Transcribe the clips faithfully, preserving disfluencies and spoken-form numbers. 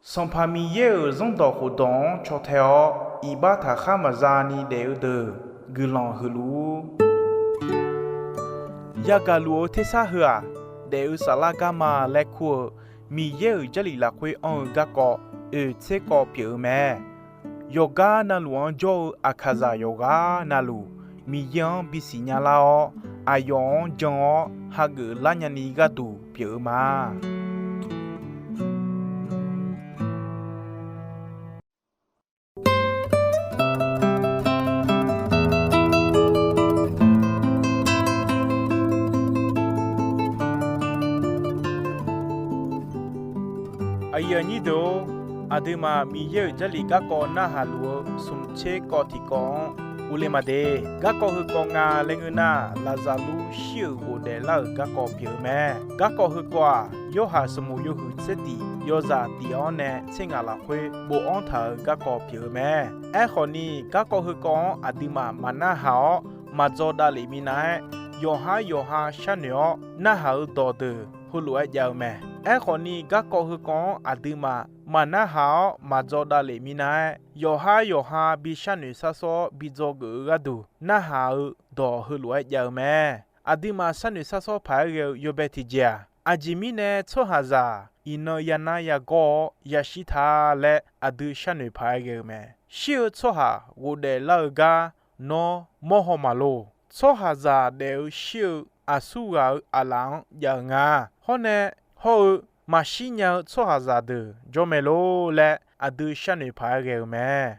Sanqpaq Miqyaer-euq zanrdawq khofdawq-anr caw tae-awr, iqbax taqkhar maqza ni daef-eu deuq guiqlanq huiq luf-ur. Yagaq luf-eu tersar heu-aq, daef-eu saflar garma laer kur-eu Miqyaer-euq Jarlif lafkhoer anr-eu garkawv oeq tser kawv pyeuf-eu mae. Yawqgar navluf-anr jawr-eu aqkaqzaq yawqghaq navluf, Miqyaer-anr bisiq nya lar-awr, aqyawf-anr jan-awr hageuf lar nyani gharduq pyeuf-eu ma. Aqyuif aqnyir deuq-or, aqduimaf Miqyaer-euq Jarlif garkawv narhaq luf-eu smq tser kawv tiq kawv-anr urler ma de. Garkawv heukawv nga laer ngeur nar, Laqzaqlur shir-euq ghofdaef lar-euq garkawv pyeuf-eu mae. Garkawv heukawv-aq, Yorhaq sanqbof yawhuiq tser tif yawzaq tif-awr nae tser ngaq lafkhoer bofanr taq-euq garkawv pyeuf-eu mae. Aerkhawf ni, garkawv heukawv-anr aqduimaf maqnarhaq-awr maqdzaw davlef minav-aer, yawqhar yawqha sharnoeq-awr narhaq-eu dawqdeuq heulof-aer jav-eu mae. Aerkhawf ni, garkawv heukawv-anr aqduimaf maqnarhaq-awr maqdzaw davlef minav-aer, yawqhar yawqha bi sharnoeq sharsawr-awr bi dzawgeuf-eu gharduq narhaq-eu dawq heulof-aer jav-eu mae. Aqduimaf sharnoeq sharsawr paq-aer ghae-eu yawbae tiqjeq-aq, aqjeq mirnae tsawrhaqzaq iqnan yanar yagawr-awr yashir ta laer aqdui sharnoeq paq-aer ghae-eu mae. Shir-eu tsawrhaq ghofdaef lar-eu gar nawr mawrhaw maqlor. Tsawrhaqzaq daef-eu shir-eu aqsur ghaq-euq aqlaf-anr jav-eu nga. Hawr nae, hawr-eu maqshir nya-eu tsawrhaqzaq deuq jawr mae lor laer aqdui sharnoeq paq-aer ghae-eu mae.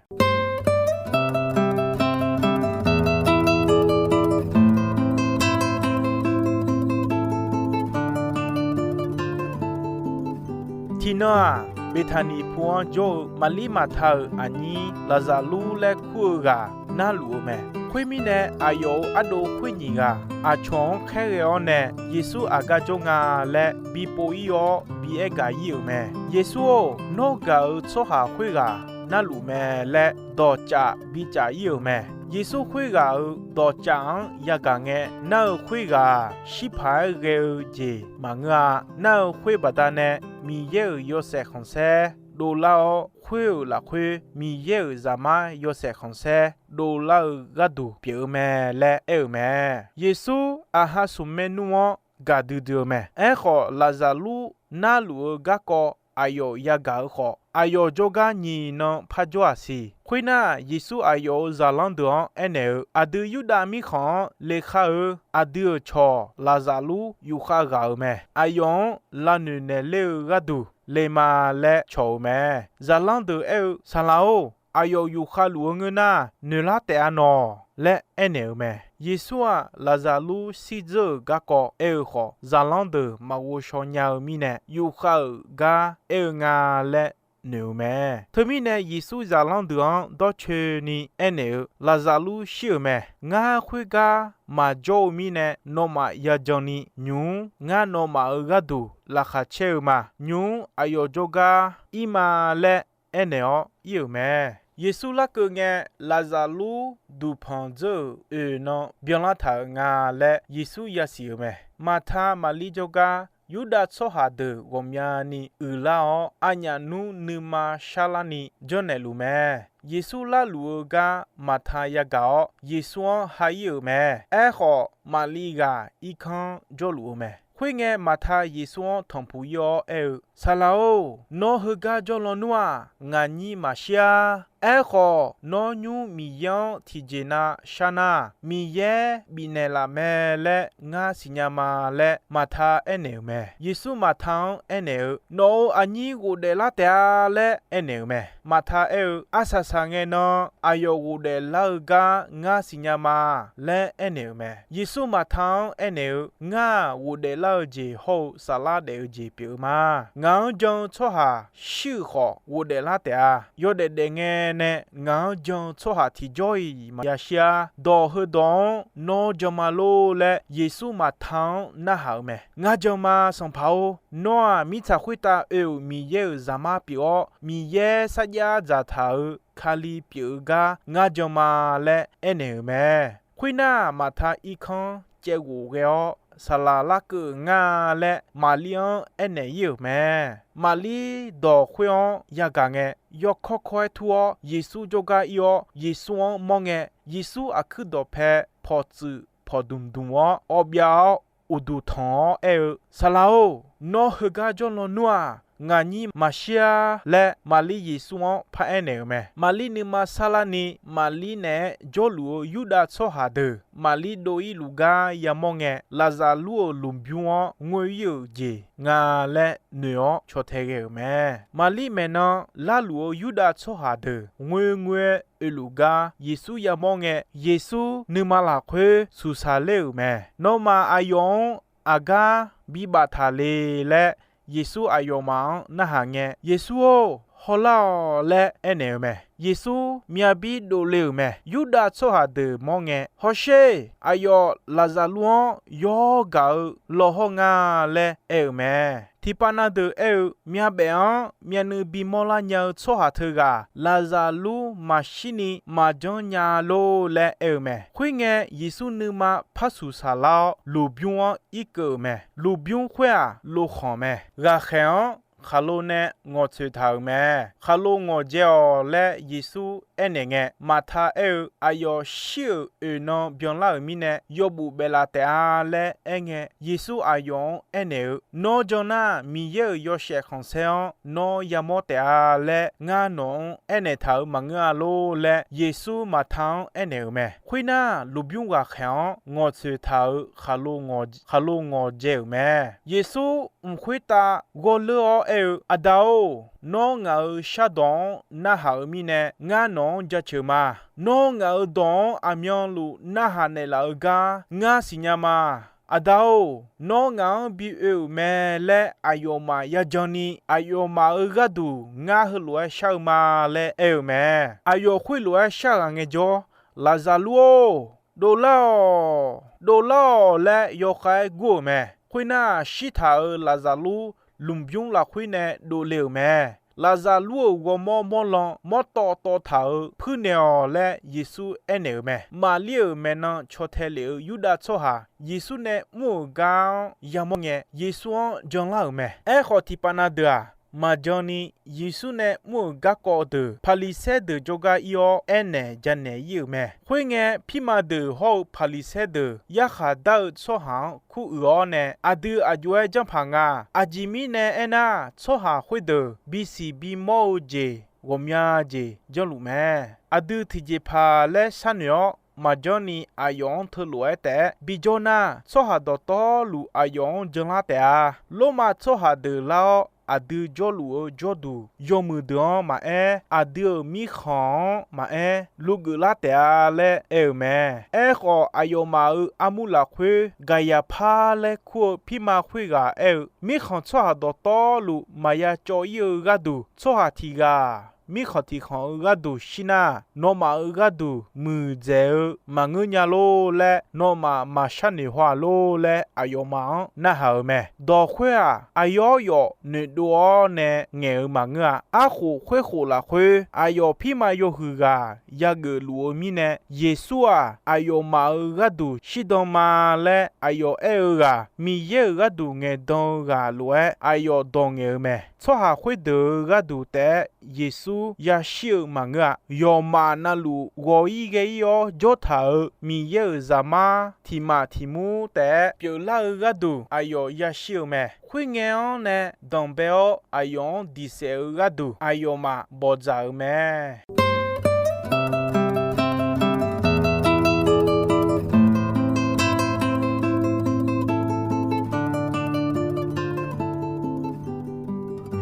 Tiqnan-aq, Beqtaqniq pu-anr jawr-eu Maqlir Maqta-euq aqnyir Laqzaqlur laer kur-eu ghaq narluf-eu mae. Khoermirnae, aqyawf-euq ardov khoer nyiq ghaq aqcawq-anr khaerghae-awr nae Yeqsur aqgar jawr nga laer bi pov-ir-awr bi aer gaq-ir-euq mae. Yeqsur-or, nawr gaq-euq tsawrhaq khoerghaq narluf mae laer dawqcaf bicaf-ir-euq mae. Yeqsur khoerghaq-euq dawqcaf-anr yagaq ngae, nar-eu khoerghaq-aq, shirpaq-aer ghae-eu jeq maqngeur-a. Nar-eu khoer baqdanae Miqyaer-euq yawshaef khanqsaer dovlar-awr, khoer-euq lafkhoer Miqyaer-euq Zaqmar yawshaef khanqsaer dovlar-eu gharduq pyeuf-eu mae laer aer-euq mae. Yeqsur aqha smq maernmr-anr gaqdui dui-eu mae. Aerkhawf, Laqzaqlur narluf-eu garkawv aqyawf yagaq-eu khawf, aqyawf jawrgar nyiq nan parjawr-aq siq. Khoernar, Yeqsur aqyawf-euq zaqlanr deuq-anr aernaeq-eu, Aqdui Yurdav mirkhanq-anr lekar-eu aqdui-euq cawq Laqzaqlur yufkhav ghaq-euq mae. Aqyawf-anr lavnoeq naeqler-eu gharduq le ma laer cawq-euq mae. Zaqlanr deuq aer-eu, Saqlaq-or, aqyawf yufkhav luf-eu ngeur nar, noeqlar taef-a nawq laer aernaeq-euq mae. Yeqsur-aq, Laqzaqlur shirdzeur-euq garkawv aer-eu khawf, zaqlanr deuq maqghov shaw nya-eu mirnae, yufkhav-euq gar aer-eu nga laer noeq-eu mae. Teumirnae, Yeqsur zaqlanr deuq-anr dawrcoeni aernaeq-eu, Laqzaqlur shir-euq mae. Ngar khoergar maqjawr-eu mirnae, nawmaf yajan ni nymq-mr ngar nawmaf-euq gharduq laqkhaq caer-eu ma. Nymq-mr aqyawf jawrgar ir ma laer aernaeq-awr ir-euq mae. Yeqsur larkeuv ngae, Laqzaqlur duqpanq dzeur-euq oeq nan byanlar taq-euq nga laer Yeqsur yasiq-euq mae. Maqta Maqlir jawrgar Yurdav tsawrhaq deuq ghawqmyani uiqlar-awr, aqnyaf nmr nuima sharlarni janrnaeq luf mae. Yeqsur larluf-eu gar Maqta yagaq-awr, Yeqsur-anr ha ir-euq mae. Aerkhawf, Maqlir ghaq irkanr jawrluf-eu mae. Khoerngae, Maqta Yeqsur-anr tanqpuq ir-awr aer-eu, Saqlaq-or, nawr heugar jawrlawnmr-aq, ngaq nyir maqshir-ar. Aerkhawf, nawr nymr Miqyaer-anr tiqjeqnav shar nar, Miqyaer bifnaeq laf mae laer ngar siqnya ma laer Maqta aernaeq-euq mae. Yeqsur Maqta-anr aernaeq-eu, Nawq-euq aqnyir ghofdaef lar taef-a laer aernaeq-euq mae. Maqta aer-eu, Arsaq saqngae nan aqyawf ghofdaef lar-eu gar ngar siqnya ma laer aernaeq-euq mae. Yeqsur Maqta-anr aernaeq-eu, Ngar-aq, ghofdaef lar-eu jeq hawr-eu saflar daef-eu jeq pyeuf-eu ma. Ngaq-anr jan-eu tsawrhaq shir-euq khawf ghofdaef lar taef-a. Yawdaef daefngae nae ngaq-anr jan-eu tsawrhaq tiqjawr-iq maqya shir-ar. Dawq heudawq-anr nawr jan ma lor laer Yeqsur Maqta-anr narhaq-euq mae. Ngar jan ma, Sanqpaq-or. Nawr-aq, mirtsaq khoertav oe-euq Miqyaer-euq Zaqmar pyeuf-awr, Miqyaer sarjax dzaqtaq-euq Kali pyeuf-eu gar ngar jan ma laer aernaeq-euq mae. Khoernar, Maqta irkanr caevghof ghae-awr saqlaq larkeuv-euq nga laer Maqlir-anr aernaeq-ir-euq mae. Maqlir dawq khoer-anr yagaq ngae, yawkawr kawr-aer tur-awr Yeqsur jawrgar ir-awr, Yeqsur-anr mawr ngae, Yeqsur aqkuir dawqpae pawqtsuif pawqdmq dmq-awr, awbyav-awr uqduq tanq-awr aer-eu, Saqlaq-or, nawr heugar jawrlawnmr-aq, nganyir maqshir-ar laer, Maqlir Yeqsur-anr paraer naeq-euq mae. Maqlir nuima sarlarni, Maqlir naeq-aer jawrluf-eu Yurdav tsawrhaq deuq Maqlir dov-ir luf gar yamawr ngae, Laqzaqlur-euq lmqbymr-anr ngoe-ir-euq jeq nga laer noeq-awr caw tae ghae-euq mae. Maqlir maeqnan larluf-eu Yurdav tsawrhaq deuq ngoerngoer-aer oeluf gar Yeqsur yamawr ngae, Yeqsur nuima lafkhoer suqsaq ler-euq mae. Nawmaf aqyawf-anr aqgar bibaf taq le laer, Yeqsur aqyawfmaf-anr narhaq ngae, Yeqsur-or, hawlar-awq laer aernaeq-eu mae. Yeqsur myavbir dovle-euq mae. Yurdav tsawrhaq deuq mawr ngae, Hawsher, aqyawf Laqzaqlur-anr yawr gaq-eu lawqhaw nga laer aer-euq mae. Tiqpav na deuq aer-eu, Myavbaef-anr myavnuiv bimawr lar nya-eu tsawrhaq teughaq Laqzaqlur maqshirni maqjanr nya lor laer aer-eu mae. Khoerngae, Yeqsur nuima par suqsaq lar-awr, lmqbymr-anr irkeuv-euq mae. Lmqbymr khoer-aq, lovkhanq mae. Ghaqkhaeq-anr khaqlo nae ngawqtsoeq taq-euq mae. Khaqlo ngawqdzae-awq laer Yeqsur aernaeq ngae, Maqta aer-eu, Aqyawf shir-euq oeq nan byanlar-euq mirnae, yawbuf baeflaf taef-a laer aerngae, Yeqsur aqyawf-anr aernaeq-eu, Nawr jan nar, Miqyaer-euq yawshaef khanqsaer-anr nawr yamawr taef-a laer ngar nawq-anr aernaeq taq-euq maqngeur-a lor laer, Yeqsur Maqta-anr aernaeq-euq mae. Khoernar, lmqbymr ghaqkhaeq-anr ngawqtsoeq taq-euq khaqlo ngawq, khaqlo ngawqdzae-euq mae. Yeqsur mq khoertav ghawrleur-awr aer-eu, Aqda-or, nawr ngaq-euq shardawq-anr narhaq-euq mirnae, ngar nawq-anr jaceuq ma. Nawr ngaq-euq dawq-anr aqmyanluf narhaq naeqlaf-eu gar ngar siqnya ma. Aqda-or, nawr ngaq-anr bi oe-euq mae laer aqyawfmaf yajan ni, aqyawfmaf-euq gharduq ngar heulof-aer shar-eu ma laer aer-eu mae. Aqyawf khoerlof-aer sharghaq ngaejawr, Laqzaqlur-or, dovlar-awq, dovlar-awq laer yawkhav-aer gur-euq mae. Khoernar, shirtaq-euq Laqzaqlur lmqbymr lafkhoer nae dovle-euq mae. Laqzaqlur-euq ghawrmawr mawr lan mawrtawv tawv taq-euq puirnaeq-awq laer Yeqsur aernaeq-euq mae. Maqlir-euq maeqnan caw tae lef-eu Yurdav tsawrhaq Yeqsur nae mr-euq gar-anr yamawr ngae, Yeqsur-anr janlar-euq mae. Aerkhawf, tiqpav na deuq-aq, maqjan ni Yeqsur nae mr-euq garkawv deuq Paqliqsaer deuq jawrgar ir-awr aernaeq janaeq-ir-euq mae. Khoerngae, pirma deuq hawr-eu Paqliqsaer deuq yarkhaq dar-eu tsawrhaq-anr kuruiq-awr nae, Aqdui aq jov-aer janrpaq nga. Aqjeq mirnae aernar, tsawrhaq khoerdeuq bisiq bimawr-eu jeq ghawqmya jeq janrluf mae. Aqdui tiqjeqpaq laer sharnoeq-awr maqjanr ni, aqyawf-anr teulof-aer taef-aer bijawr nar, tsawrhaq dawqtawvluf aqyawf-anr janlar taef-a. Lormav tsawrhaq deuq lar-awr, aqdui jawrluf-eu jawrduq yawmuiq deuq-anr maqaer, aqdui-euq mirkhanq-anr maqaer, luvgeuf lar taef-a laer aer-euq mae. Aerkhawf, aqyawfmaf-euq armur lafkhoer Gaqyaqpar laer kur-eu pirma khoerghaq aer-eu, Mirkhanq tsawrhaq dawqtawvluf maqya cawv-ir-eu gharduq, tsawrhaq tiq ghaq mirkhanq tiq khanq-eu gharduq shir nar, nawmaf-euq gharduq muiqdzaeq-eu maqngeur nya lor laer, nawmaf maqshar noeq haw-aq lor laer, aqyawfmaf-anr narhaq-euq mae. Dawq khoer-aq, aqyawf yawf noeqdov-awr nae ngaeq-euq maqngeur-a. Arkhof khoerkhof lafkhoer, aqyawf pirma yawhuiq ghaq yageuf luf-eu mirnae, Yeqsur-aq, aqyawfmaf-euq gharduq shirdan ma laer aqyawf aer-eu ghaq, Miqyaer-euq gharduq ngaeqdan-eu ghaq lof-aer aqyawf dawq ngaeq-eu mae. Tsawrhaq khoerdeuq-euq gharduq taef-aer Yeqsur yashir-eu maqngeur-a. Yawqmaf navluf ghawq-ir ghae-ir-awr jawrtaq-euq Miqyaer-euq Zaqmar tiq maf tiq mur taef-aer pyeuflar-eu gharduq aqyawf yashir-eu mae. Khoerngae-anr nae danqbae-awr aqyawf-anr diq saef-eu gharduq aqyawfmaf bawqdzaq-euq mae.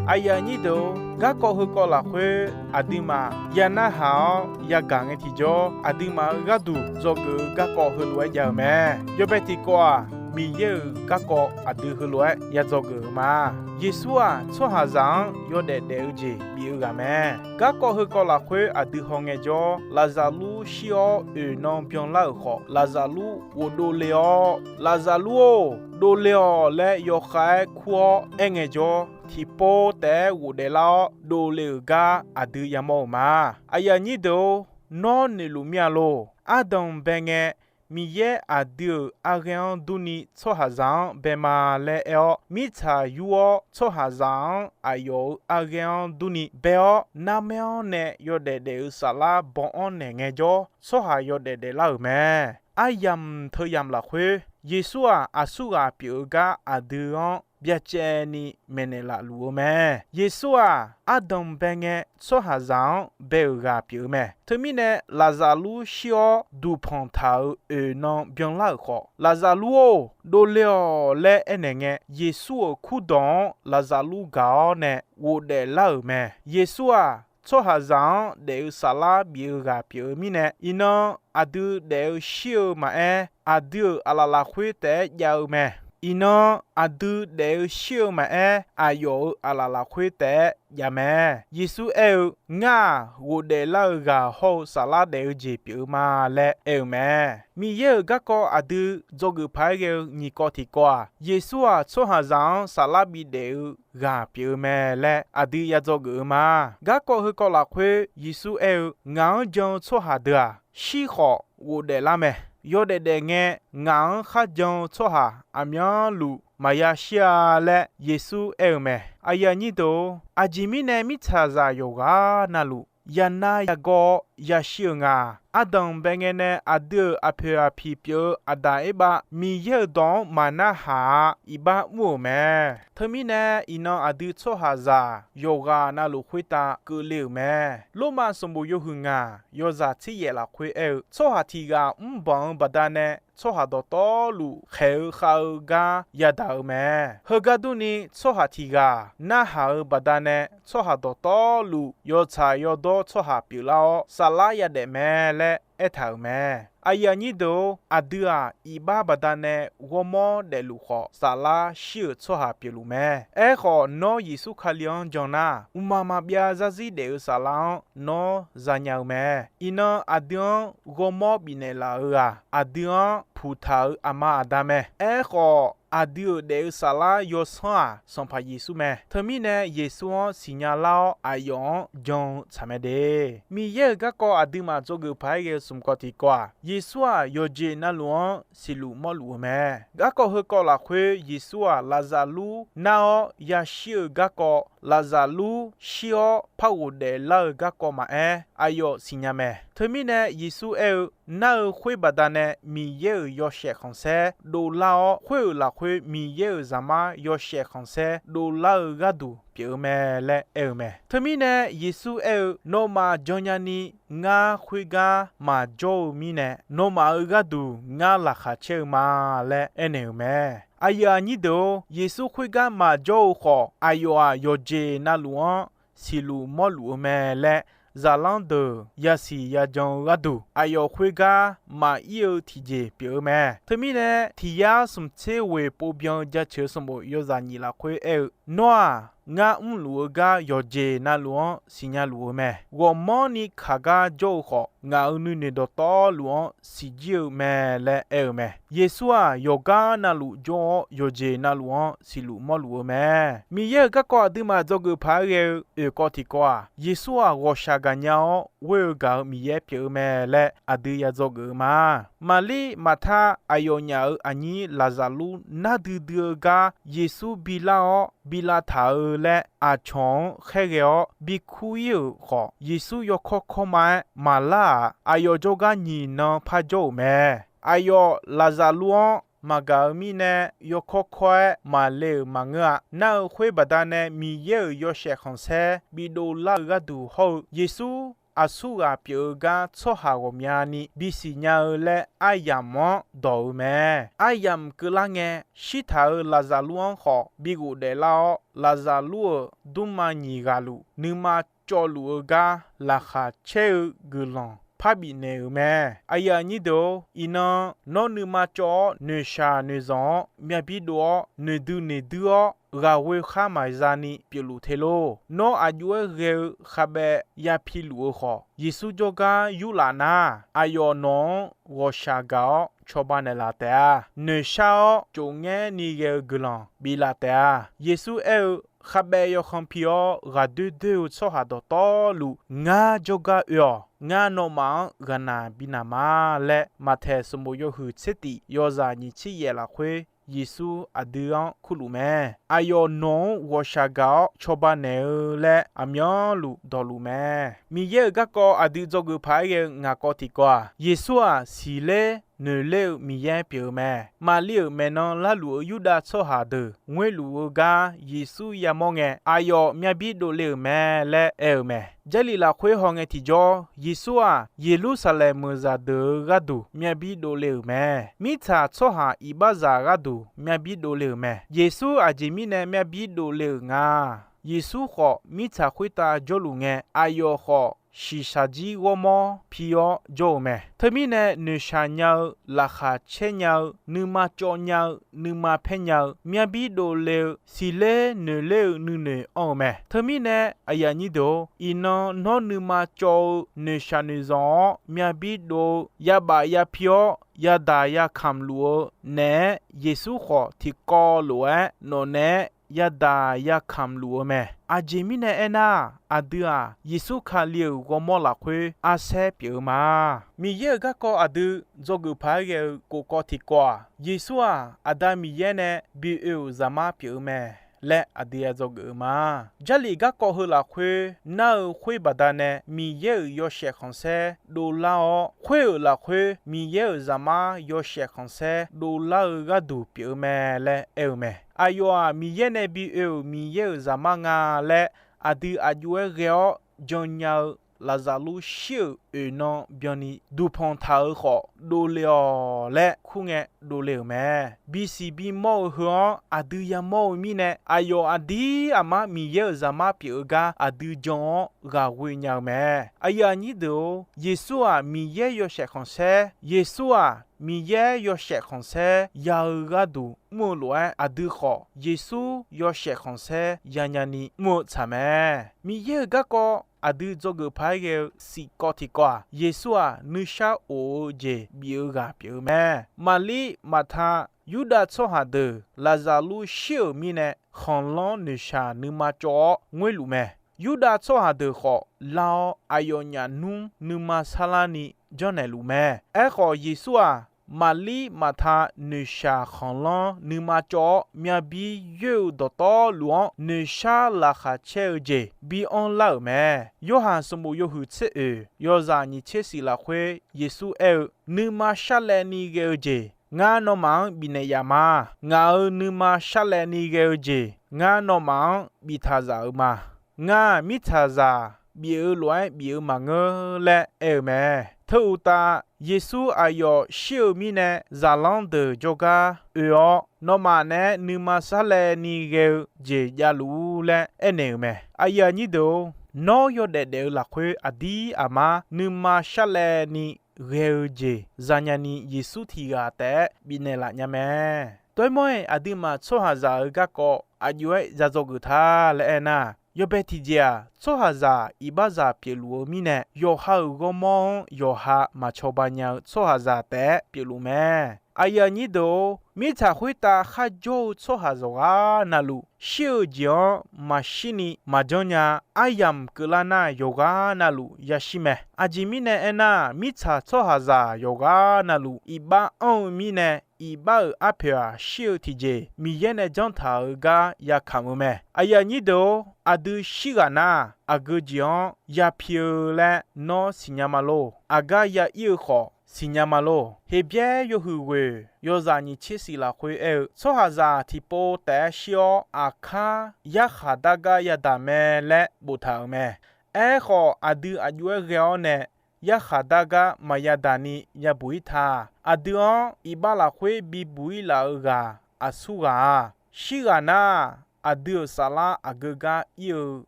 Aqyuif aqnyir deuq-or, garkawv heukawv lafkhoer aqduimaf ya narhaq-awr yagaq ngae tiqjawr, aqduimaf-euq gharduq dzawgeuf-eu garkawv heulof-aer jav-euq mae. Yawbae tiqkawv-aq, Miqyaer-euq garkawv aqdui heulof-aer ya dzawgeuf-eu ma. Yeqsur-aq, tsawrhaqzaq-anr yawdaef daef-eu jeq bif-eu ghaq mae. Garkawv heukawv lafkhoer aqdui haw ngaejawr, Laqzaqlur shir-awr oeq nan byanlar-euq khawf, Laqzaqlur ghofdov le-awr, Laqzaqlur-or, dovle-awq laer yawkhav-aer kur-awr aer ngaejawr, tiqpov taef-aer ghofdaef lar-awr dovle-euq gar aqdui yamawr-euq ma. Aqyuif aqnyir deuq-or, nawr noeqluf mir-a lor. Ardanq bae ngae, Miqyaer aqdui-euq arghaer-anr durni tsawrhaqzaq-anr bae ma laer aer-awr, mirtsaq yur-awr tsawrhaqzaq-anr aqyawf-euq arghaer-anr durni bae-awr, narmaer-anr nae yawdaef daef-eu saflar baw-anr naeq ngaejawr, tsawrhaq yawdaef daeflar-euq mae. Aryamq teuyamq lafkhoer, Yeqsur-aq, aqsurghaq pyeuf-eu gar aqdui-anr byacaevni maeqnaeq laf luf-eu mae. Yeqsur-aq, ardanq bae ngae tsawrhaqzaq-anr bae-euq ghaq pyeuf-eu mae. Teumirnae, Laqzaqlur shir-awr duqpanq taq-euq oeq nan byanlar-euq khawf, Laqzaqlur-or, dovle-awq laer aernaeq ngae, Yeqsur-euq kurdawq-anr Laqzaqlur gaq-awr nae ghofdaef lar-euq mae. Yeqsur-aq, tsawrhaqzaq-anr daef-eu saflar bif-eu ghaq pyeuf-eu mirnae, iqnan aqdui daef-eu shir-eu maqaer, aqdui-euq aqlaf lafkhoer taef-aer jav-eu mae. Iqnan aqdui daef-eu shir-eu maqaer, aqyawf-euq aqlaf lafkhoer taef-aer jav mae. Yeqsur aer-eu, Ngar-aq, ghofdaef lar-eu ghaq hawr-eu saflar daef-eu jeq pyeuf-eu ma laer aer-eu mae. Miqyaer-euq garkawv aqdui dzawgeuf paq-aer ghae-eu nyiq kawv tiqkawv-aq, Yeqsur-aq, tsawrhaqzaq-anr saflar bidaef-eu ghaq pyeuf-eu mae laer aqdui ya dzawgeuf-eu ma. Garkawv heukawv lafkhoer Yeqsur aer-eu, Ngaq-anr jan-eu tsawrhaq deuq-aq, shir khawf ghofdaef lar mae. Yawdaef daef ngae, ngaq-anr kharjan-eu tsawrhaq aqmyanluf maqya shir-a laer Yeqsur aer-eu mae. Aqyuif aqnyir deuq-or, aqjeq mirnae mirtsaqzaq yawqghaq navluf yanar yagawr-awr yashir-eu nga. Ardanq bae ngae nae aqdui-euq aqpoeq aqpiq pyeuf-eu Aqdaq Erbav Miqyaer-euq dawq-anr maqnarhaq-a iqbax mr-euq mae. Teumirnae, iqnan aqdui tsawrhaqzaq yawqghaq navluf khoertav keuvle-euq mae. Lormav sanqbof yawhuiq ngaq yawzaq tser yaef lafkhoer aer-eu, Tsawrhaq tiq ghaq mrbanq-eu baqdanae tsawrhaq dawqtawvluf khaeq-eu khav-eu gar yadaq-eu mae. Heugar durni, tsawrhaq tiq ghaq narhaq-eu baqdanae tsawrhaq dawqtawvluf yawtsaq yawdawr tsawrhaq pyeuflar-awr saflar yadaef mae laer aertaq-euq mae. Aqyuif aqnyir deuq-or, aqdui-aq, iqbax baqdanae ghawrmawr daefluf khawf, saflar shir-euq tsawrhaq pyeufluf mae. Aerkhawf, nawr Yeqsur Kali-anr jan nar, mqmaq maqbyav zarzir daef-eu saflar-anr nawr zanya-eu mae. Iqnan aqdui-anr ghawrmawr bifnaeq laf-eu-aq, aqdui-anr puqtaq-euq aqma aqda mae. Aerkhawf, aqdui-euq daef-eu saflar yawsanr-aq, Sanqpaq Yeqsur mae. Teumirnae, Yeqsur-anr siqnya lar-awr aqyawf-anr jan-eu tsaq mae de. Miqyaer-euq garkawv aqduimaf dzawgeuf paq-aer ghae-eu smq kawv tiqkawv-aq, Yeqsur-aq, yawqjeq navluf-anr siqluf mawrluf-eu mae. Garkawv heukawv lafkhoer Yeqsur-aq, Laqzaqlur nar-awr yashir-eu garkawv, Laqzaqlur shir-awr par ghofdaef lar-eu garkawv maqaer, aqyawf siqnya mae. Teumirnae, Yeqsur aer-eu, Nar-eu khoer baqdanae Miqyaer-euq yawshaef khanqsaer dovlar-awr, khoer-euq lafkhoer Miqyaer-euq Zaqmar yawshaef khanqsaer dovlar-eu gharduq pyeuf-eu mae laer aer-eu mae. Teumirnae, Yeqsur aer-eu, Nawmaf jannya ni ngar khoergar maqjawr-eu mirnae, nawmaf-euq gharduq ngar laqkhaq caer-eu ma laer aernaeq-euq mae. Aqyuif aqnyir deuq-or, Yeqsur khoergar maqjawr-eu khawf, aqyawf-aq, yawqjeq navluf-anr siqluf mawrluf-eu mae laer, zaqlanr deuq yasiq yajan-eu gharduq aqyawf khoergar maqir-eu tiqjeq pyeuf-eu mae. Teumirnae, tiq yar smq tser ghoeq pov byan-eu jaceuq-eu sanqbof yawzaq nyiq lafkhoer aer-eu, Nawr-aq, ngar mrluf-eu gar yawqjeq navluf-anr siqnya luf-eu mae. Ghawqmanrni kaq gar jawr-eu khawf, ngaq-euq nuinoeq dawqtawvluf-anr siqjir-eu mae laer aer-eu mae. Yeqsur-aq, yawqgar navluf jawr-awr, yawqjeq navluf-anr siqluf mawrluf-eu mae. Miqyaer-euq garkawv aqduimaf dzawgeuf paq-aer ghae-eu oeq kawv tiqkawv-aq, Yeqsur-aq, ghawqshaq gaqnya-awr ghoer-eu gaq-eu Miqyaer pyeuf-eu mae laer aqdui ya dzawgeuf-eu ma. Maqlir Maqtar aqyawfnyaf-euq aqnyir Laqzaqlur nar duidui-eu gar Yeqsur bilar-awr, bi lavtaq-eu laer aqcawq-anr khaerghae-awr bi kur-ir-euq khawf, Yeqsur yawkawr kawrma-aer maqlar-aq, aqyawf jawrgar nyiq nan par jawr-euq mae. Aqyawf Laqzaqlur-anr maqgaq-eu mirnae, yawkawr kawr-aer maqle-euq maqngeur-a. Nar-eu khoer baqdanae Miqyaer-euq yawshaef khanqsaer bidov lar-eu gharduq hawr-eu, Yeqsur aqsurghaq pyeuf-eu gar tsawrhaq ghawqmyani bisiq nya-eu laer aryamq-anr dawq-eu mae. Aryamq keuvlar ngae, shirtaq-euq Laqzaqlur-anr khawf bi ghofdaef lar-awr, Laqzaqlur-euq dmrma nyiq ghaq luf nuima cawv luf-eu gar laqkhaq caer-eu guiqlanq parbif naeq-euq mae. Aqyuif aqnyir deuq-or, iqnan nawr nuima cawv-awr, noeqshaq noeqzanq-awr, myavbi dov-awr, noeqdui noeqdui-awr, ghaq ghoe khar maqza ni pyeufluf te lor. Nawr aq jov-aer ghae-eu khavbaev yapi luf-eu khawf, Yeqsur jawrgar yurlaf nar, aqyawf nawq-anr ghawqshaq gaq-awr cawba naeqlaf taef-a. Noeqshar-awr cofngaer ni ghae-eu guiqlanq biflaf taef-a. Yeqsur aer-eu, Khabaev yawkhanr pi-awr ghaqdoer doer-eu tsawrhaq dawqtawvluf, ngar jawrgar oe-awq. Ngar nawmaf-anr ghaqnaq bi naq ma laer, Maqtaeq sanqbof yawhuiq tser tif yawzaq nyiq tser yaef lafkhoer, Yeqsur aqdui-anr kurluf mae. Aqyawf nawq-anr ghawqshaq gaq-awr cawba naeq-eu laer aqmyanluf dawqluf mae. Miqyaer-euq garkawv aqdui dzawgeuf paq-aer ghae-eu ngaq kawv tiqkawv-aq, Yeqsur-aq siqler noeqler-eu Miqyaer pyeuf-eu mae. Maqlir-euq maeqnan larluf-eu Yurdav tsawrhaq deuq ngoerluf-eu gar Yeqsur yamawr ngae, aqyawf myavbir dovle-euq mae laer aer-eu mae. Jarlif lafkhoer hawngae tiqjawr, Yeqsur-aq, Yeqlursaqlaeq meuq zaqdeuq-eu gharduq myavbir dovle-euq mae. Mirtsaq tsawrhaq iqbaxzaq gharduq myavbir dovle-euq mae. Yeqsur aqjeq mirnae myavbir dovle-euq nga. Yeqsur khawf mirtsaq khoertav jawrluf ngae, aqyawf khawf shiqshaq jir ghawrmawr pi-awr jawr-eu mae. Teumirnae noeqshaq nya-eu, laqkhaq caer nya-eu, nuima cawv nya-eu, nuima paer nya-eu, myavbir dovle-eu, siqler noeqler-eu nuinoeq anr-eu mae. Teumirnae aqyuif aqnyir deuq-or, iqnan nawr nuima cawv-eu noeqshaq noeqzanq-awr myavbir dov-eu, yabaf yapi-awr yadaq yakamq luf-eu naeq-aer, Yeqsur khawf tiqkawv lof-aer nawq naeq-aer yadaq yakamq luf-eu mae. Aqjeq mirnae aernar, aqdui-aq, Yeqsur Kali-euq ghawrmawr lafkhoer arsaer pyeuf-eu ma. Miqyaer-euq garkawv aqdui dzawgeuf paq-aer ghae-eu kofkawv tiqkawv-aq, Yeqsur-aq, Aqda Miqyaer nae bi oe-euq Zaqmar pyeuf-eu mae laer aqdui ya dzawgeuf-eu ma. Jarlif garkawv heu lafkhoer nar-eu khoer baqdanae Miqyaer-euq yawshaef khanqsaer dovlar-awr, khoer-euq lafkhoer Miqyaer-euq Zaqmar yawshaef khanqsaer dovlar-eu gharduq pyeuf-eu mae laer aer-eu mae. Aqyawf-aq, Miqyaer nae bi oe-euq Miqyaer-euq Zaqmar nga laer aqdui aq jov-aer ghae-awr jannya-eu Laqzaqlur shir-euq oeq nan byanni duqpanq taq-euq khawf dovle-awq laer kur ngae dovle-euq mae. Bisiq bimawr-eu heu-anr aqdui yamawr-eu mirnae, aqyawf aqdir aqmar Miqyaer-euq Zaqmar pyeuf-eu gar aqdui jan-awr ghaq ghoe nya-eu mae. Aqyuif aqnyir deuq-or, Yeqsur-aq Miqyaer yawshaef khanqsaer, Yeqsur-aq Miqyaer yawshaef khanqsaer ya-eu gharduq mr-eu lof-aer, aqdui khawf Yeqsur yawshaef khanqsaer yanya ni mr-eu tsaq mae. Miqyaer-euq garkawv aqdui dzawgeuf paq-aer ghae-eu siqkawv tiqkawv-aq, Yeqsur-aq nuishar of-eu jeq bif-eu ghaq pyeuf-eu mae. Maqlir, Maqta, Yurdav tsawrhaq deuq Laqzaqlur shir-euq mirnae khanqlanr noeqshaq nuima cawv-awr ngoerluf mae. Yurdav tsawrhaq deuq khawf lar-awr, aqyawfnyaf nmr nuima sarlar ni janrnaeq luf mae. Aerkhawf, Yeqsur-aq, Maqlir, Maqta noeqshaq khanqlanr nuima cawv-awr myavbir yoer-eu dawqtawvluf-anr noeqshar laqkhaq caer-eu jeq bi anrlar-euq mae. Yorhaq sanqbof yawhuiq tser oeq yawzaq nyiq tser siq lafkhoer Yeqsur aer-eu, Nuima sharlaev ni ghae-eu jeq ngar nawmaf-anr bifnaeq yaf ma. Ngaq-euq nuima sharlaev ni ghae-eu jeq ngar nawmaf-anr biftaq zaf-eu ma. Ngar mirtsaqzaq bif-eu lof-aer bif-eu maqngeur laer aer-eu mae. Teu uqtaf, Yeqsur aqyawf shir-eu mirnae zaqlanr deuq jawrgar oe-awr, nawmaf naeq-aer nuima sharlaev ni ghae-eu jeq javluf-ur laer aernaeq-euq mae. Aqyuif aqnyir deuq-or, nawr yawdaef daef-eu lafkhoer aqdir aqmar nuima sharlaev ni ghae-eu jeq zanya ni Yeqsur tiq ghaq taef-aer bifnaeq laf nya mae. Dawrmawr-iq aqduimaf tsawrhaqzaq-euq garkawv aq jov-aer ya dzawgeuf ta laer aernar, yawbae tiqjeq-aq, tsawrhaqzaq iqbaxzaq pyeufluf-eu mirnae, yawqha-euq ghawrmawr-anr yawqha maqcawba nya-eu tsawrhaqzaq taef-aer pyeufluf mae. Aqyuif aqnyir deuq-or, mirtsaq khoertav kharjawr-eu tsawrhaq yawqghaq navluf, shir-eu jeq-anr maqshir ni maqjanr nya-a. Aryamq keuvlar nar, yawqghaq navluf yashir mae. Aqjeq mirnae aernar, mirtsaq tsawrhaqzaq yawqghaq navluf iqbax anr-eu mirnae, iqbax-euq arpoeq-aq, shir-eu tiqjeq Miqyaer nae janr taq-euq gar yakamq-eu mae. Aqyuif aqnyir deuq-or, aqdui shirghaq nar, aqgeu jeq-anr yapi-eu laer nawr siqnya ma lor. Aqgar ya ir-eu khawf siqnya ma lor. Heqbyaer yawhuiq ghoeq yawzaq nyiq tser siq lafkhoer aer-eu, tsawrhaqzaq tiqpov taef-aer shir-awr, aqkar yarkhaq dar gar yadaq mae laer boftaq-euq mae. Aerkhawf, aqdui aq jov-aer ghae-awr nae yarkhaq dar gar maqya daq ni yabuq ir ta. Aqdui-anr iqbax lafkhoer bibuq ir laf-eu ghaq aqsur ghaq-a. Shirghaq nar, aqdui-euq saflar aqgeu gar ir-eu,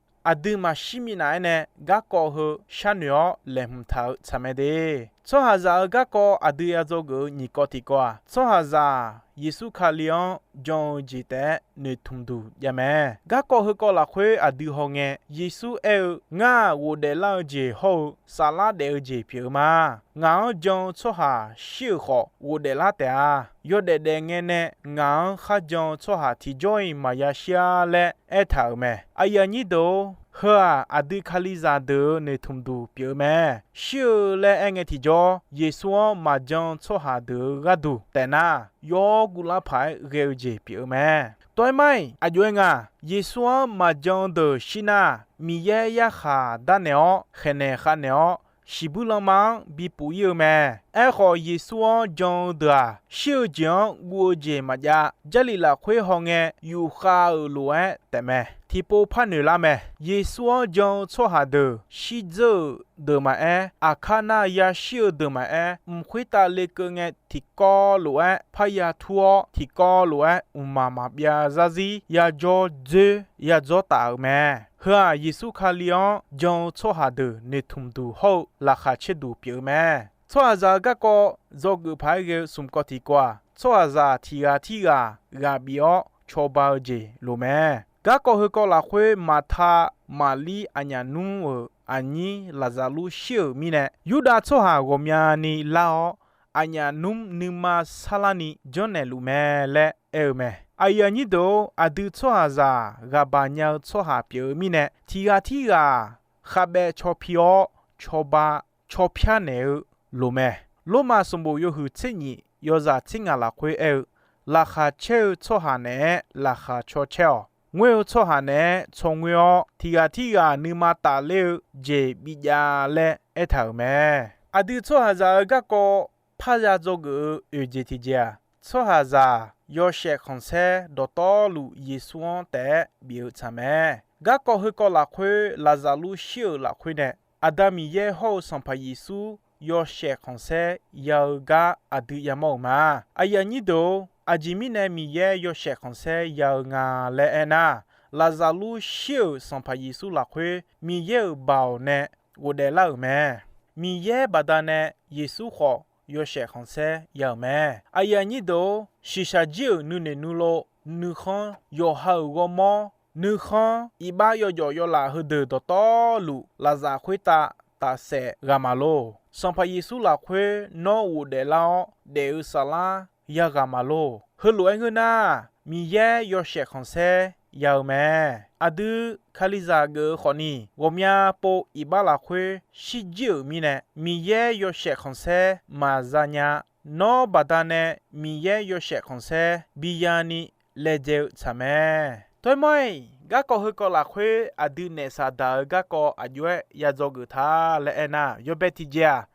aqdui maqshir minav-aer nae garkawv heu sharnoeq-awr laeqhmq taq-eu tsaq mae de. Tsawrhaqzaq-euq garkawv aqdui ya dzawgeuf-eu nyiq kawv tiqkawv-aq, tsawrhaqzaq-aq, Yeqsur Kali-anr jan-eu jeq taef-aer noeqtmq duq jav mae. Garkawv heukawv lafkhoer aqdui hawngae, Yeqsur aer-eu, Ngar-aq, ghofdaef lar-eu jeq hawr-eu saflar daef-eu jeq pyeuf-eu ma. Ngaq-anr jan-eu tsawrhaq shir-euq khawf, ghofdaef lar taef-a. Yawdaef daef ngae nae ngaq-anr kharjan-eu tsawrhaq tiqjawr-iq maqya shir-ar laer aertaq-euq mae. Aqyuif aqnyir deuq-or, heu-aq, aqdui Kalizaq deuq-euq noeqtmq duq pyeuf-eu mae. Shir-eu laer aer ngae tiqjawr, Yeqsur-anr maqjan-eu tsawrhaq deuq-euq gharduq taef nar, yawr guvlar paq-aer ghae-eu jeq pyeuf-eu mae. Tov-aer mar-iq, aqjox-aer nga, Yeqsur-anr maqjan-eu deuq shir nar, Miqyaer yarkhaq darnaeq-awr, khaeqnaeq khavnaeq-awr, shiqbuir lanma-anr bipuf ir-eu mae. Aerkhawf, Yeqsur-anr jan-eu deuq-aq, shir-eu jeq-anr guv-eu jeq maqjav. Jarlif lafkhoer hawngae, yufkhav-euq lof-aer taefmae. Tiqpov par noeq lar mae. Yeqsur-anr jan-eu tsawrhaq deuq, shirdzeur-euq deuq maqaer, aqkar nar yashir-eu deuq maqaer, mq khoertav lekeuv ngae, tiqkawv lof-aer parya tur-awr, tiqkawv lof-aer mqmaq maqbyav zarzir yajawr dzoer yadzawr taf-euq mae. Heu-aq, Yeqsur Kali-anr jan-eu tsawrhaq deuq noeqtmq duq hawr-eu laqkhaq caer duq pyeuf-eu mae. Tsawrhaqzaq-euq garkawv dzawgeuf paq-aer ghae-eu smq kawv tiqkawv-aq, tsawrhaqzaq tiq ghaq tirghaq ghaq bif-awr cawba-eu jeq loq mae. Garkawv heukawv lafkhoer, Maqta, Maqlir aqnyaf nmr-euq aqnyir Laqzaqlur shir-euq mirnae, Yurdav tsawrhaq ghawqmyani lar-awr, aqnyaf nmr nuima sarlarni janrnaeq luf mae laer aer-eu mae. Aqyuif aqnyir deuq-or, aqdui tsawrhaqzaq ghaqbaq nya-eu tsawrhaq pyeuf-eu mirnae, tiq ghaq tirghaq khavbaev caw pi-awr, cawba caw pyar naeq-eu loq mae. Lormav sanqbof yawhuiq tser nyif yawzaq tser ngaq lafkhoer aer-eu, Laqkhaq caer-eu tsawrhaq naeq-aer laqkhaq caw caer-awq. Ngoer-eu tsawrhaq naeq-aer tsawr ngoer-awr, tiq ghaq tirghaq nuima tafler-eu jeq bijav laer aertaq-euq mae. Aqdui tsawrhaqzaq-euq garkawv parya dzawgeuf-eu oeq jeq tiq jeq-aq, tsawrhaqzaq yawshaef khanqsaer dawqtawvluf Yeqsur-anr taef-aer bif-eu tsaq mae. Garkawv heukawv lafkhoer Laqzaqlur shir-euq lafkhoer nae, Aqda Miqyaer hawr-eu Sanqpaq Yeqsur yawshaef khanqsaer ya-eu gar aqdui yamawr-euq ma. Aqyuif aqnyir deuq-or, aqjeq mirnae Miqyaer yawshaef khanqsaer ya-eu nga laer aernar, Laqzaqlur shir-euq Sanqpaq Yeqsur lafkhoer Miqyaer-euq baoq nae ghofdaef lar-euq mae. Miqyaer baqdanae Yeqsur khawf yawshaef khanqsaer ya-euq mae. Aqyuif aqnyir deuq-or, shiqshaq jir-euq nuinoeq nuilov, nuikhanr, yawqha-euq ghawrmawr, nuikhanr, iqbax yawjawf yawlaf heudeuq dawqtawvluf Laqzaq khoertav tafsaef ghaq maqlor. Sanqpaq Yeqsur lafkhoer nawr ghofdaef lar-awr daef-eu saflar ya ghaq maqlor. Heulof-aer ngeur nar, Miqyaer yawshaef khanqsaer ya-eu mae. Aqdui Kalizaq geuf-eu khawfni, ghawqmya pov iqbax lafkhoer shirjir-euq mirnae, Miqyaer yawshaef khanqsaer maqza nya. Nawr baqdanae Miqyaer yawshaef khanqsaer biya ni laejae-eu tsaq mae. Tov-aer mar-iq, garkawv heukawv lafkhoer aqdui naef Saqdaq-euq garkawv aqjox-aer ya dzawgeuf ta laer aernar, yawbae tiqjeq-aq,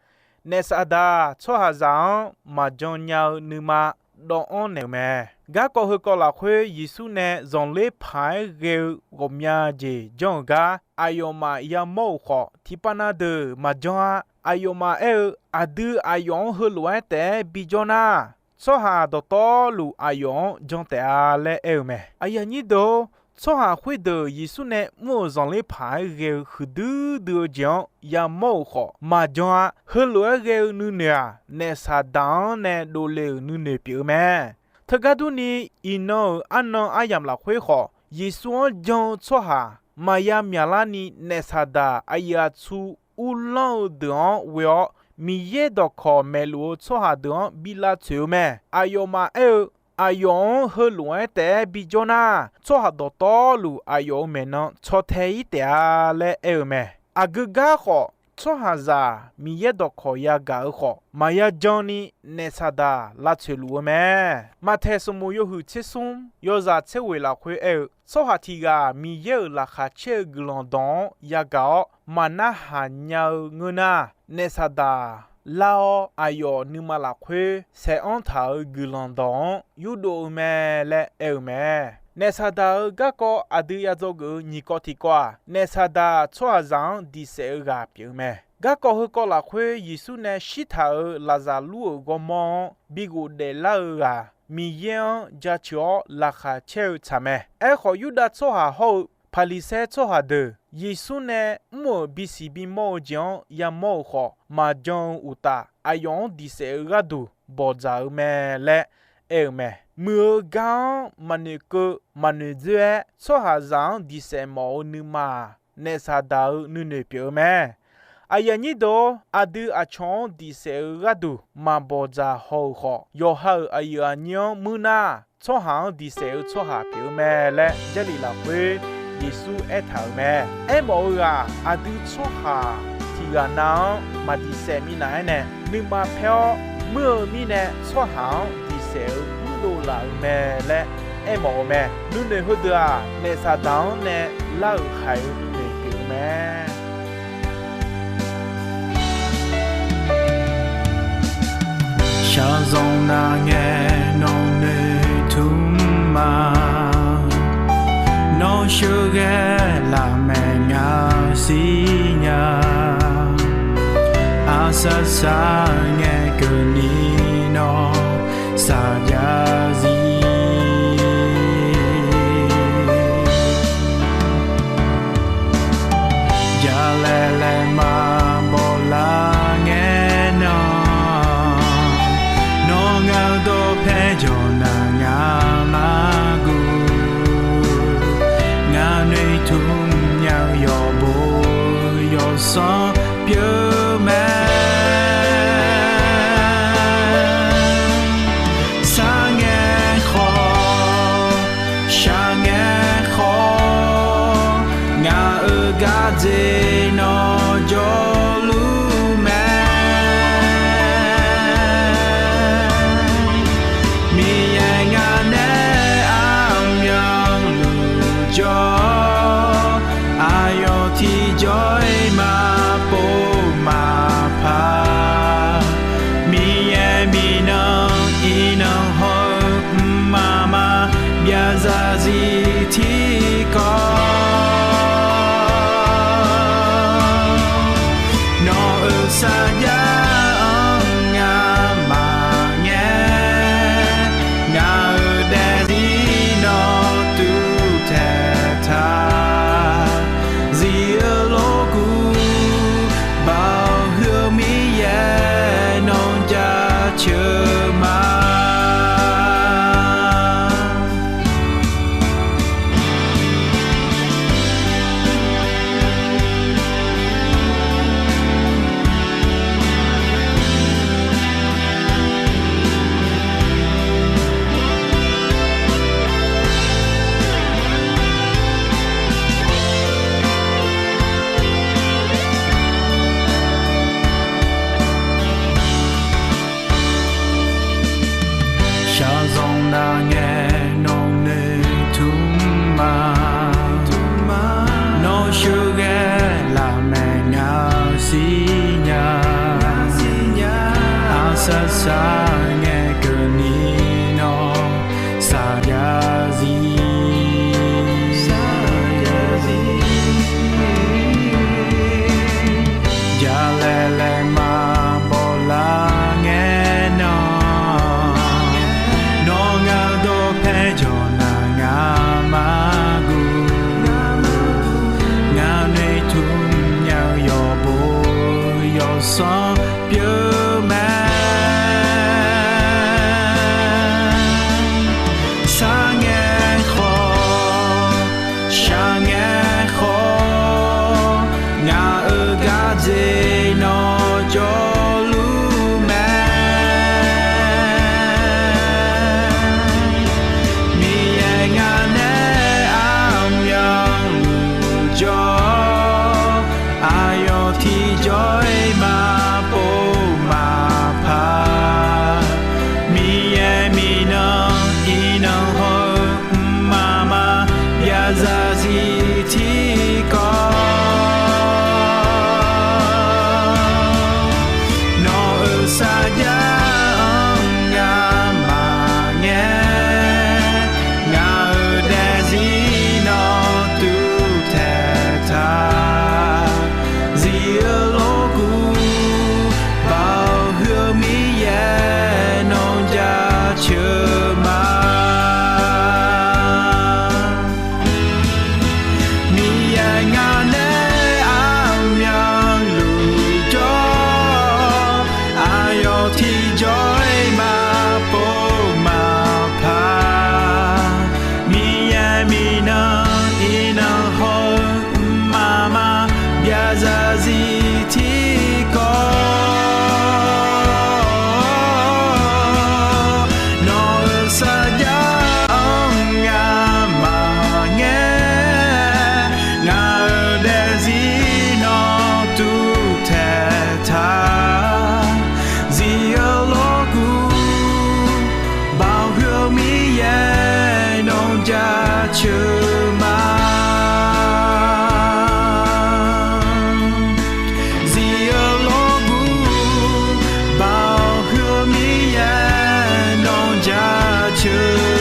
naef Saqdaq tsawrhaqzaq-anr maqjan nya-eu nuima dawvanr naeq-euq mae. Garkawv heukawv lafkhoer Yeqsur nae zanqler paq-aer ghae-eu ghawqmya jeq janr-euq gar aqyawfmaf yamawr-euq khawf, tiqpav na deuq maqjan-a. Aqyawfmaf aer-eu, Aqdui aqyawf-anr heulof-aer taef-aer bijawr nar, tsawrhaq dawqtawvluf aqyawf-anr jan taef-a laer aer-eu mae. Aqyuif aqnyir deuq-or, tsawrhaq khoerdeuq Yeqsur nae mr-euq zanqler paq-aer ghae-eu huiqdui dui-eu jeq-anr yamawr-euq khawf maqjan-a. Heulof-aer ghae-eu nuinoeq-aq, naef Saqdaq-anr nae dovle-euq nuinoeq pyeuf-eu mae. Teugar durni, iqnan-euq arnan aryamq lafkhoer khawf, Yeqsur-anr jan-eu tsawrhaq maqya myaqlarni, naef Saqdaq aqyuif aqtsu uvlanr-eu deuq-anr ghoe-awr, Miqyaer dawqkawq maeqluf-eu tsawrhaq deuq-anr bi lavtsoeq-eu mae. Aqyawfmaf aer-eu, Aqyawf-anr heulof-aer taef-aer bijawr nar, tsawrhaq dawqtawvluf aqyawf-euq maeqnan caw tae-ir taef-a laer aer-eu mae. Aqgeu gar khawf, tsawrhaqzaq Miqyaer dawqkawq yagaq-eu khawf, maqya janni naef Saqdaq lavtsoeq luf-eu mae. Maqtaeq sanqbof yawhuiq tser smr yawzaq tser ghoeq lafkhoer aer-eu, tsawrhaq tiq ghaq Miqyaer-euq laqkhaq caer-eu guiqlanq dawq-anr yagaq-awr maqnarhaq nya-eu ngeur nar, naef Saqdaq lar-awr aqyawf nuima lafkhoer saeqanr taq-euq guiqlanq dawq-anr yurdov-eu mae laer aer-eu mae. Naef Saqdaq-euq garkawv aqdui ya dzawgeuf-eu nyiq kawv tiqkawv-aq, naef Saqdaq tsawrhaqzaq-anr diq saef-eu ghaq pyeuf-eu mae. Garkawv heukawv lafkhoer Yeqsur nae shirtaq-euq Laqzaqlur-euq ghawrmawr-anr bi ghofdaef lar-eu ghaq Miqyaer-anr jaceuq-awr laqkhaq caer-eu tsaq mae. Aerkhawf, Yurdav tsawrhaq hawr-eu Paqliqsaer tsawrhaq deuq Yeqsur nae mr-euq bisiq bimawr-eu jeq-anr yamawr-euq khawf, maqjan-eu uqtaf, aqyawf-anr diqsaef-eu gharduq bawqdzaq-eu mae laer aer-eu mae. Muiq-eu gar-anr maqnoeqkeuv maqnoeqdzoer-aer, tsawrhaqzaq-anr diqsaef mawf-eu nuima-aq, naef Saqdaq-euq nuinoeq pyeuf-eu mae. Aqyuif aqnyir deuq-or, aqdui aqcawq-anr diqsaef-eu gharduq maqbawqdzaq haw-euq khawf, yawqha-euq aqyuif aqnyir-anr muir nar, tsawrhaq-anr diqsaef-eu tsawrhaq pyeuf-eu mae laer Jarlif lafkhoer Yeqsur aertaq-euq mae. Aermawf-eu ghaq, aqdui tsawrhaq tiqghaq nav-anr maqdiqsaef minav-aer nae, nuima paer-awr muir-eu mirnae tsawrhaq-anr diqsaef-eu mrdov laf-euq mae laer aermawf-eu mae. Nuinoeq heudeuq-aq, naef Saqdaq-anr nae lar-euq haiq-eu nuinoeq pyeuf-eu mae. Shaqzanq nar ngae nawq noeqtmq ma. Nawr sheuqghae lafmaeq ngaq siqnya. Aqsar sar ngae keuvni nawr saqjav zir. Jalaeq laeq maqbaw lar ngae nan, nawr ngaq-eu dawqpae jawq nar ngaq maqguv. Ngaq noeqtmq nya-eu yawqbo yawsanr pyeuf mae. Sar ngae khawf, shaq ngae khawf, ngaq-euq gardzer nawr jawrluf mae. Miqyaer ngaq nae aqmyanluf jawr, aqyawf tiqjawr-iq maqpov maqpaq. Miqyaer miqnan iqnan haw-eu mqmaq maqbyav zarzir tiqkawv. Nawq-euq sarjax-anr ngamaf ngae, ngaq-euq daefzir nawr tuvtaeq taq. Zif-eu lorkuv, Baoq huiq-eu Miqyaer nawr jaceuq ma. Shaqzanq nar ngae nawq noeqtmq ma. Nawr sheuqghae lafmaeq ngaq siqnya. Aqsar sar ngae keuvni nawr saqjav zir. Jalaeq laeq maqbaw lar ngae nan, nawr ngaq-eu dawqpae jawq nar ngaq maqguv. Ngaq noeqtmq nya-eu yawqbo yawsanr pyeuf mae. Sar ngae khawf, shaq ngae khawf, ngaq-euq gardzer nawr jawrluf mae. Miqyaer ngaq nae aqmyanluf jawr, aqyawf tiqjawr-iq maqpov Teu